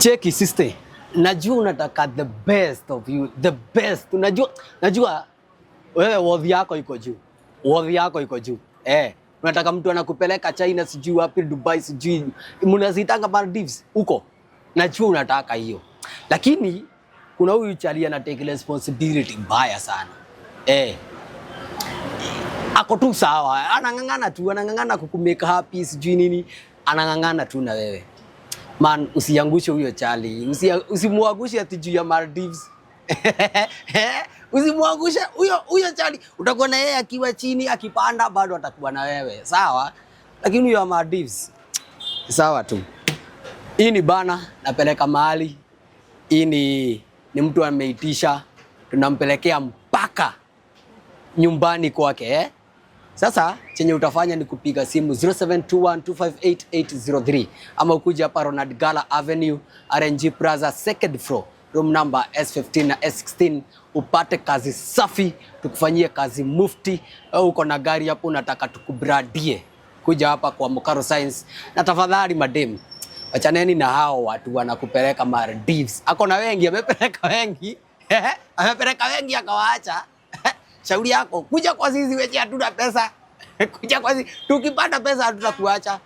Cheki sister, najua unataka the best of you, the best. Najua wewe worth yako iko juu, worth yako iko juu eh. Unataka mtu anakupeleka China, sijui wapi, Dubai, sijui mnazitanga Maldives huko, najua unataka hiyo, lakini kuna huyu chali ana take responsibility mbaya sana eh. Ako tu sawa, anang'ang'ana tu, anang'ang'ana kukumake happy, sijui nini, anang'ang'ana tu na wewe man. Usiangushe huyo chali, usimwangushe ati juu ya Maldives. Usimwangushe huyo huyo chali, utakuwa na yeye akiwa chini, akipanda bado atakuwa na wewe, sawa. Lakini huyo wa Maldives sawa tu. Hii ni bana, napeleka mahali. Hii ni mtu ameitisha, tunampelekea mpaka nyumbani kwake eh? Sasa chenye utafanya ni kupiga simu 0721258803 ama ukuja hapa Ronald Gala Avenue, RNG Plaza, second floor, room number S15 na S16, upate kazi safi, tukufanyie kazi mufti. Au uko na gari hapo unataka tukubrandie, kuja hapa kwa Mukaro Science. Na tafadhali madem, wachaneni na hao watu wanakupeleka Maldives. Ako na wengi, amepeleka wengi amepeleka wengi akawaacha. Shauri yako, kuja kwa sisi wenye hatuna pesa. Kuja kwa sisi, tukipata pesa hatutakuacha.